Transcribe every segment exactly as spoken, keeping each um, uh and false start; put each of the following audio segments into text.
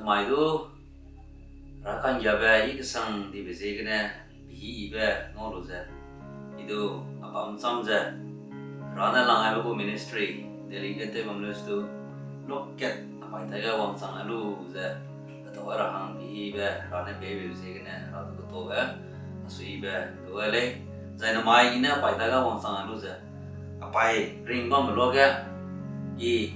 Mai du, Hera ka'nggiabe i kesang dibe ziegene, pehî ibe ngau lu ze, i du, a bam cham ze, Hera ne lang aibe gu ministry, Delhi ge tew bam lu du, lokat a paî taige wangchang ai lu ze, hetau ra hang pehîbe Hera ne peibe ziegene, Hera du ketuabe, a suibe du gai lei, zai namai i ne a paî taige wangchang ai lu ze, a paî ring bamme luage, i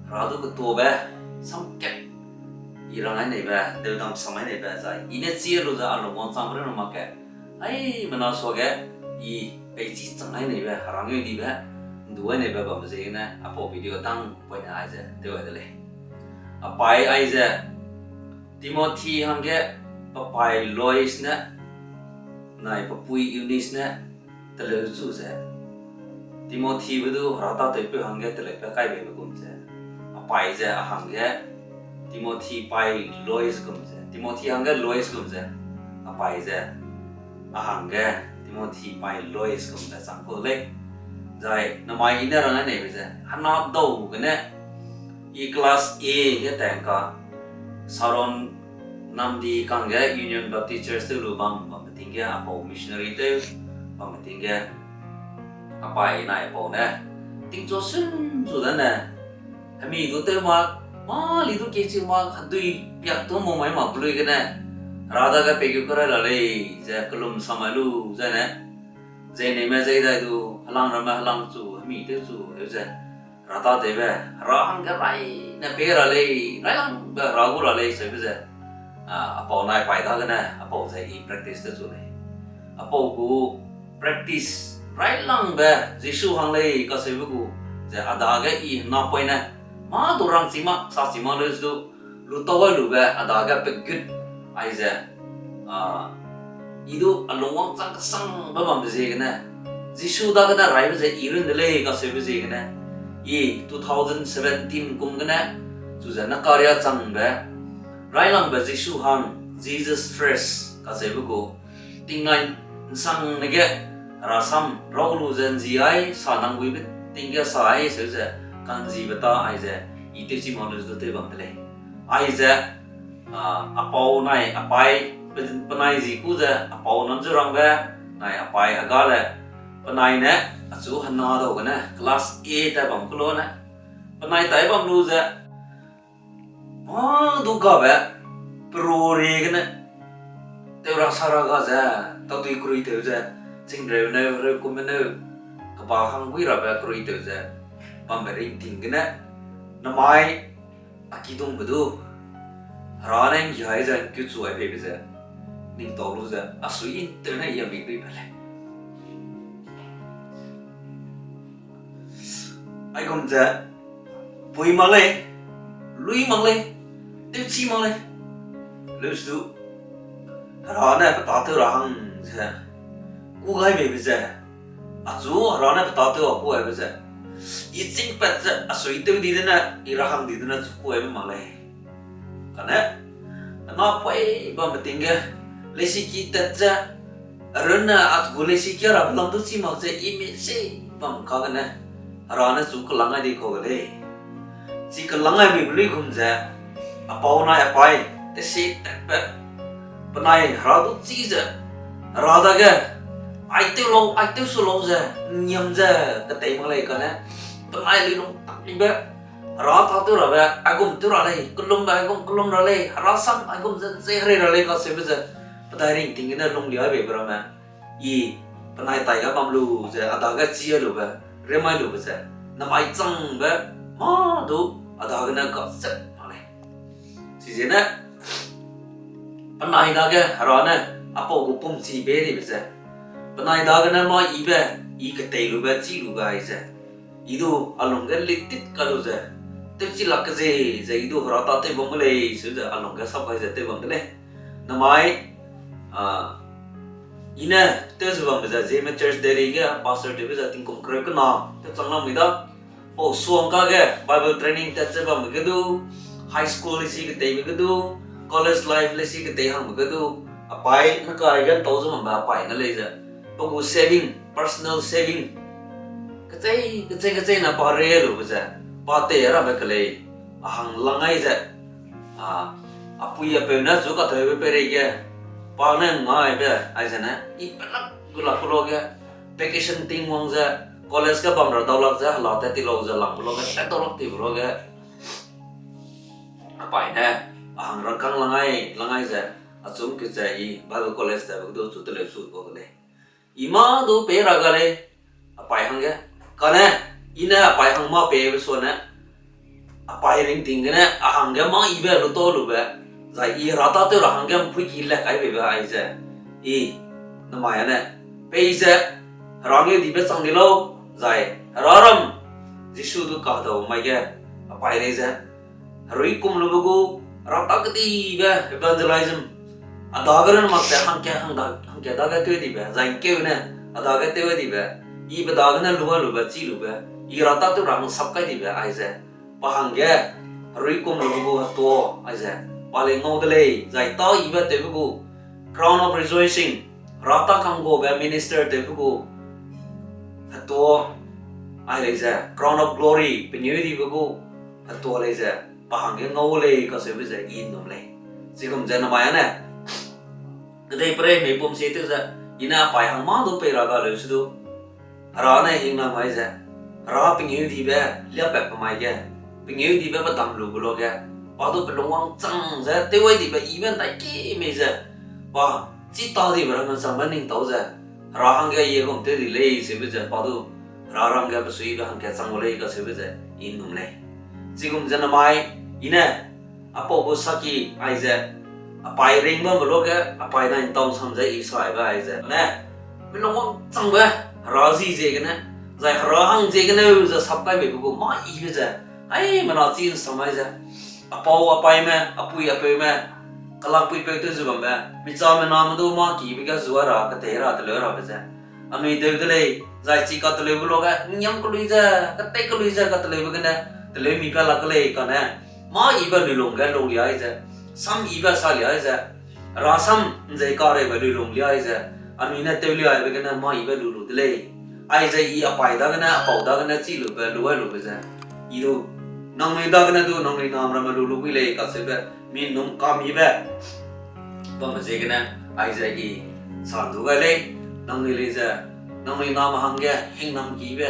Hera du ketuabe, samkat, i rang ai neibe, deudam sam ai neibe, zai i ne chi lu ze a lung wangchangbe run mak ge, aimena suage, i peichi chang ai neibe, Hera ngeu dibe, ndu ai neibe bambe ziegene, a pau video dang poine aize tew gai de lei. A paî aize, Timothy hangge, pe paî Lois ne, nai pe pui Eunice ne, teleu chu ze, Timothybe du Hera tâtewpeu hangge teleu pe kai beibe gum ze, a paî ze a hangge, Timothy paî Lois gum ze, Timothy hangge Lois gum ze, a paî ze, a hangge, Timothy paî Lois gum ze chang ku lei. Zai namai i ne rang ai neibe ze, hena dau gene, i class A ge tangka, Saron namdi kangge Union Baptist Church tew lu bam bambe ting ge a pau missionary tew bambe ting ge, a paî nai a pau ne, tingchu sun chu dane, hemi du tew mak, mâ li du kechi mak, hedui piak tu mau mai mak pelui gene, Hera dage pei gu kerai la lei, ze kelum sam ai lu zene, zei neime zei dai du, helang ramme helang chu, hemi tew chu, heu ze, Hera tâtewbe, Hera hangge rai ne pei ra lei, railangbe Hera gu ra lei, seube ze, a, a pau nai paî dagene, a pau ze i practice tew chu lei. A pau gu practice, railangbe Jisu hang lei kaseube gu, ze a dage i napoine, mâ du rangchi mak, sachi mak leu du, lu tau ai lube, a dage pe gut, aize, a, i du a lung wangchang kesangbe bambe ziegene, Jisu dagene raibe ze i run de lei kaseube ziegene, i two thousand seventeen kum gene, chu ze nakaria changbe, railangbe Jisu hang, Jesus First kaseube gu, tingnai nsangne ge, Hera sam rau lu ze nzi ai, sa nang guibe ting ge sa ai, seu ze, ka'nzibe ta aize, i tewchi mak lu du tew bam de lei. Aize, a, a pau nai, a paî, pe-, penai zi ku ze, a pau nam zu rangbe, nai a paî a gale, penai ne, achu hena dau gene, class A tai bam ku lu ne, penai tai bam lu ze, mâ du gabe, peru rie gene, tew ra sa ra ga ze, tatui kerui tew ze, chingreu neu, reukumme neu, keba hang gui rabe kerui tew ze, bambe ringting gene, namai, a kidungbe du, Hera ne nggiai ze ngkeu chu ai peibe ze, ningtau lu ze, a sui ntew ne yamik rui pe lei. Aigum ze, pui mak lei, lui mak lei, tewchi mak lei. Leu du, Hera ne pe tâtew ra hang ze, kû gai beibe ze, achu Hera ne pe tâtew a kû gaibe ze, i chîngpat ze, a sui tew di dene, i ra hang di dene chu kû gaibe mak lei. Kane, na poi bambe ting ge, leisiki tat ze, a runne a gu leisiki rabe lam du chî mak ze i mi se bam kagene, Hera ne chu kelang gai di kau de lei. Chi kelang gai beibe luigum ze, a pau nai a paî, tesi tatbe, penai Hera du chî ze, Hera dage, ai tew lau, ai tew su lau ze, ngiam ze, ketei mak lei kane, penai lui lung tak libe, Hera tâtew rabe, aigum tew ra lei, kelumbe aigum kelum ra lei, Hera sam aigum ze, ze herei ra lei kaseube ze, pe dai ringting gene lunglia beibe ramme, i penai tai ga bam lu ze, a dage chi ai lube, rem ai lube ze, namai changbe, mâ du, a dagene gazet mak lei. Chizene, penai dage Hera ne, a pau gu pumchi be dibe ze, penai dagene mâ ibe, i ketei lube, chî lube aize, i du a lungge litit ka lu ze, tewchi lak ke ze, ze i du Hera tâtew bam gu lei, seu ze a lungge sap gai ze tew bam de lei. Namai, a, i ne tew ze bambe ze, Zeme Church Delhi ge pastor tewbe ze tingkum kereu kena, tew chang lamui da, pau suang kage Bible training tat ze bambe ge du, high school leisi keteibe ge du, college life leisi ketei hangbe ge du, a paî ne kai ge tau ze bambe a paî ne lei ze, pe gu saving, personal saving, kechei, kechei, kechei na pa re lube ze, pa tei rabe ke lei, a hang lang ai ze, a, apui apeu ne chu kateube peireige, pa ne ngaibe, aize ne, i pelak gu lak ku lo ge, vacation ting wang ze, college ge bam ra dau lak ze, hela tat ti lau ze lang ku lo ge, tat dau lak ti ku lo ge, apai ne, a hang rangkâng langai, langai ze, achum keu ze i Bible college tebe du chu teleu su kau de lei. I mâ du pei ra ga lei, apai hangge. Kane, i ne apai hang mâ peibe suane, apai ringting gene, a hangge mâ ibe lu tau lube, zai i hera tâtew ra hangge mpui ki le kai beibe aize, i, namai ane, peize, hera ngeu dibe chang di lau, zai, hera ram, Jisu du kadau mai ge, apai lei ze, herui kum lube gu, hera ta kedibe evangelism, a dage run mak ze hangke, hangda, hangke dage tew dibe, zai ngkeu ne, a dage tew dibe, ibe dagene lua lube, chi lube, i hera tâtew ra hang sap kai dibe aize, pa hangge, herui kum lube gu hetua, aize, pa lei ngau de lei, zai tâ ibe tewbe gu, crown of rejoicing, hera ta kanggabe minister tewbe gu, hetua, ai lei ze, crown of glory, pengeu dibe gu, hetua lei ze, pa hangge ngau lei kacheube ze i nnum lei. Chigum ze namai ane, kedeiperei mei pum sie tew ze, i ne apai hang mâ du pei ra ga leu se du, hera ne hingnam mai ze, hera pengeu dibe, liapat pe mai ge, pengeu dibe pedam lu gu lo ge, pa du pelung wangchang ze, tew ai dibe ibe ndai ki mei ze, pa, chi ta dibe ramme changbe ning tau ze, hera hangge i gum tew di lei seube ze, pa du, hera ram ge pesuibe hangkat chang gu lei kacheube ze, i nnum lei. Chigum ze namai, i ne, apau gu saki aize, apai ring bambe lo ge, apai nai ntau sam ze i saibe aize, ne, pelung wangchangbe, hera zi ziegene, zai hera hang ziegeneu ze sap kai beibe gu mâ ibe ze, aimena chi nsam mai ze, apau apaime, apui apeume, kelakpuipeu tew ze bambe, michamename du mâ kibe ge zua ra, ketei ra, teleu rabe ze, anui deu de lei, zai chi kateleube lo ge, ngiam kelui ze, ketei kelui ze, kateleube gene, teleu mi pe lak ke lei kane, mâ ibe luilung ge lung liai ze, sam ibe sa liai ze, rasam nzei kareube luilung liai ze, anui ne tew liaibe gene mâ ibe lu lu de lei. Aize i apai dagene, apau dagene, chi lube, luai lube ze, i du, nangnui dagene du, nangnui nam ramme lu lu bui lei kacheube, mi nnum kam ibe bambe ziegene, aize i san du gai lei, nangnui lei ze, nangnui name hangge hingnam kibe,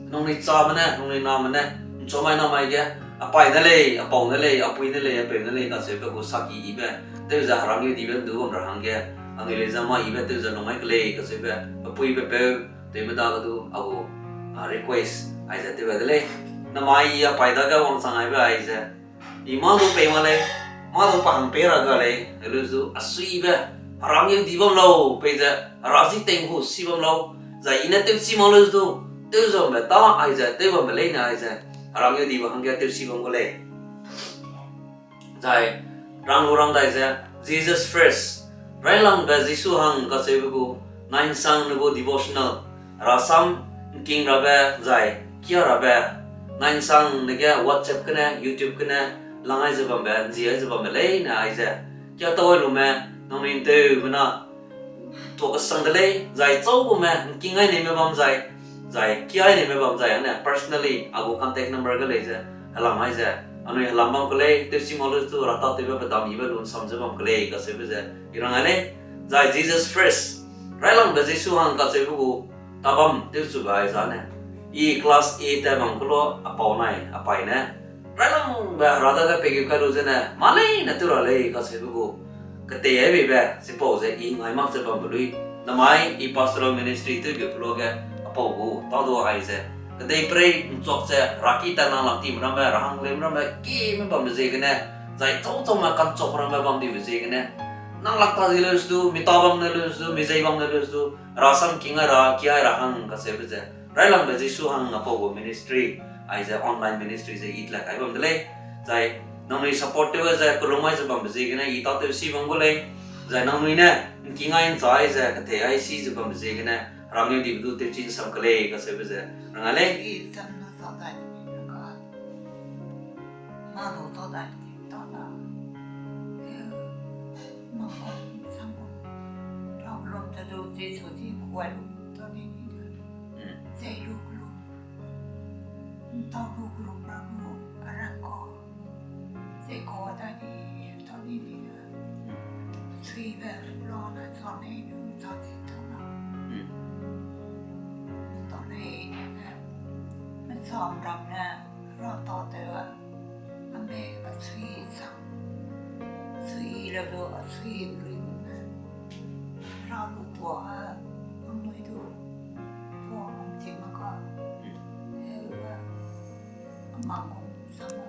nangnui chame ne, nangnui name ne, nchumai namai ge, apai ne lei, apau ne lei, apui ne lei, apeu ne lei kacheube gu saki ibe, tew ze hera ngeu dibe ndu bam ra hangge, anui lei ze mâ ibe tew ze lung ai ke lei kacheube, pepui pepeu, tewme dage du, a gu, a, request, aize tew gai de lei. Namai i apai dage wangchang aibe aize, i mâ du pei ma lei, mâ du pa hang pei ra ga lei, helu du, a suibe, hera ngeu di bam lau, peize, hera zi teng gu si bam lau, zai i ne tewchi mak leu du, tew ze bambe ta aize, tew bambe leine aize, hera ngeu dibe hangge tewchi bam gu lei. Zai, rang lu rang dai ze, Jesus First, Railangbe Jisu hang kacheube gu, nainsang ne gu devotional, rasam, ngking rabe, zai, kia rabe, nainsang ne ge WhatsApp gene, YouTube gene, lang ai ze bambe, nzi ai ze bambe leine aize, kia tau ai lume, nangnui ntewbe na, tuâ kesang de lei, zai chau gume, ngking ai neime bam zai, zai kia ai neime bam zai, ane personally, a gu contact number ge lei ze, helam ai ze, anui helam bam ke lei, tewchi mak leu du, hera tâtewbe pedam ibe lu nsam ze bam ke lei kacheube ze, i rang ai lei, zai Jesus First, Railangbe Jisu hang kacheube gu, tabam tewchube ai zane, i class eight te bam ku lo, apau nai, apai ne, Railangbe hera dage pegeu kai lu zene, mâ leine tew ra lei kacheube gu, ketei ai beibe, chipau ze i ngai mak ze bambe lui, namai i pastoral ministry tewbe pe lo ge, apau gu, tâ du aize, kedeiperei nchuak ze, raki ta nang lak time ramme, ra hang leume ramme, kime bambe ziegene, zai chau chaume kanchuak ramme bam dibe ziegene, nang lak ta di leu du, mi ta bam ne leu du, mi zei bam ne leu du, rasam ngking ai ra, kia ai ra hang kacheube ze, Railangbe Jisu hang apau gu ministry, aize online ministry ze i telak kai bam de lei. Zai, nangnui support tew ze, kelum ai ze bambe ziegene, i tâtew si bam gu lei. Zai nangnui ne, ngking ai ncha ai ze, ketei ai si ze bambe ziegene, hera ngeu dibe du tewchi nsam ke lei kacheube ze, rang ai lei. I sam na sa dai ni ka. Ma du sa dai ni ta da. Mak sam. Problem te du Jisu ji kuai lu ta ni ni da. Zei lu lu. Ntau lu lu ra lu, a rang ko. Zei ko da ni, ntau Ni ni ne. Suibe lo ne chang ne nu chang ti tau na. Tau ne ne. Me chang ram ne. Ra ta te. Ame a sui chang. Sui le lo a sui lui ne. Ra lu tua a. Ang lui du. Tua ang ti ma ka. He a. Mang sang.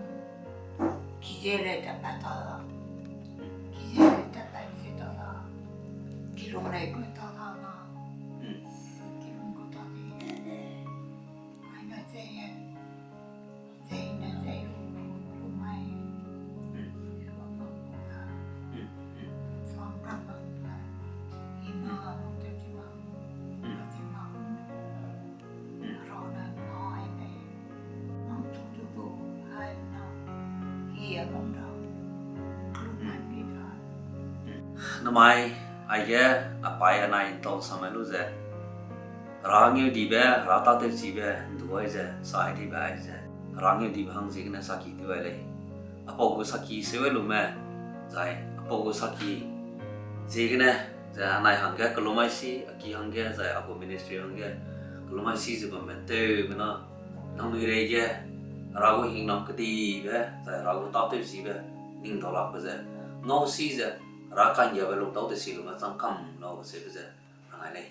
Ki ze le ta pa ta. Ki ze le ta pa se ta la. Ki lung le ku ta la na. Ki lung ku ta ni. Ai na ze ye. Ze na ze lu lu mai. Lu ma ku na. Sang ka ma na. Ima lu te ti ma. Ti ma. Namai, aige apai anai ntau samai lu ze, Hera ngeudibe, Hera tâtewchibe ndu ai ze, sa ai dibe ai ze, Hera ngeudibe hang ziegene saki tew ai lei. Apau gu saki seu ai lume, zai apau gu saki ziegene, ze anai hangge kelum ai si, a ki hangge, zai a gu ministry hangge kelum ai si ze bambe tewbe na, nangnui reige, Hera gu hingnam kedibe, zai Hera gu tâtewchibe, ning dau lakbe ze, ngau si ze, Hera ka'nggiabe lungtau de si lume chang kam lau seube ze, rang ai lei.